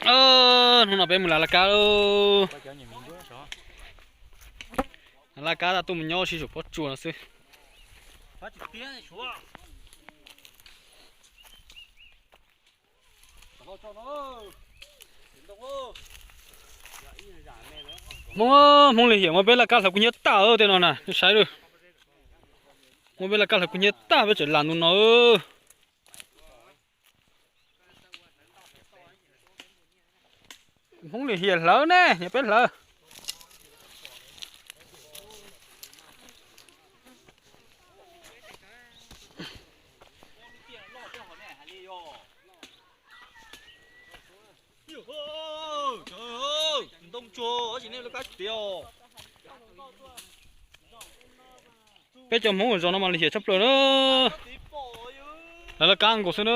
Hnub no peb mus lav laj kab lauj. Lav laj kab tas tuaj mus nyob sib saum pob tsuas no xwb. Hmoob, Hmoob Lis Hiam muab peb laj kab hlawv kub hnyiab tag tej no na, nej saib lauj. Muab peb laj kab hlawv kub hnyiab tag peb tseem lam ntu no. Hmoob Lis Hiam hlawv ne, niam peb hlawv. Peb cov Hmoob zos no mas Lis Hiam tshaj plaws na. Lawv laj kab nkaus xwb na.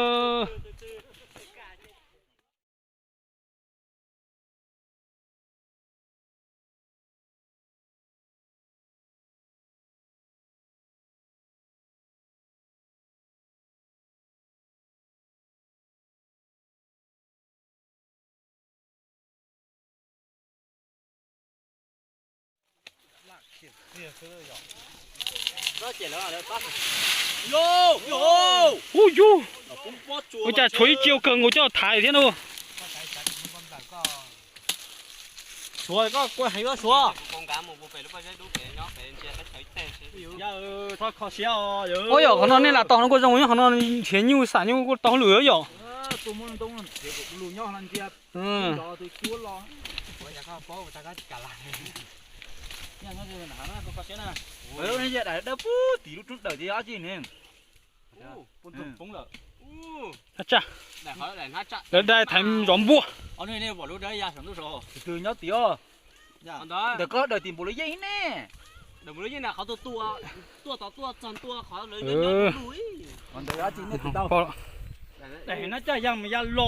Ub yug, ua cas tshuav ib ce kawg nkaus coj thaiv thiab na. Ua yog qhov no nej lam tau no kuj zoo, nyob qhov no nrhiav nyuj xam nyuj kuj tau hauj lwm yom. Dawb pug tim lub roob dawm ces dab tsi ne. Lawv dai thaiv zov npua. Nyob tim os. Ntawm koj dawm tim npaum lub yeej ne. Ntawm dab tsi ne. Daim no coj ya mus ya los.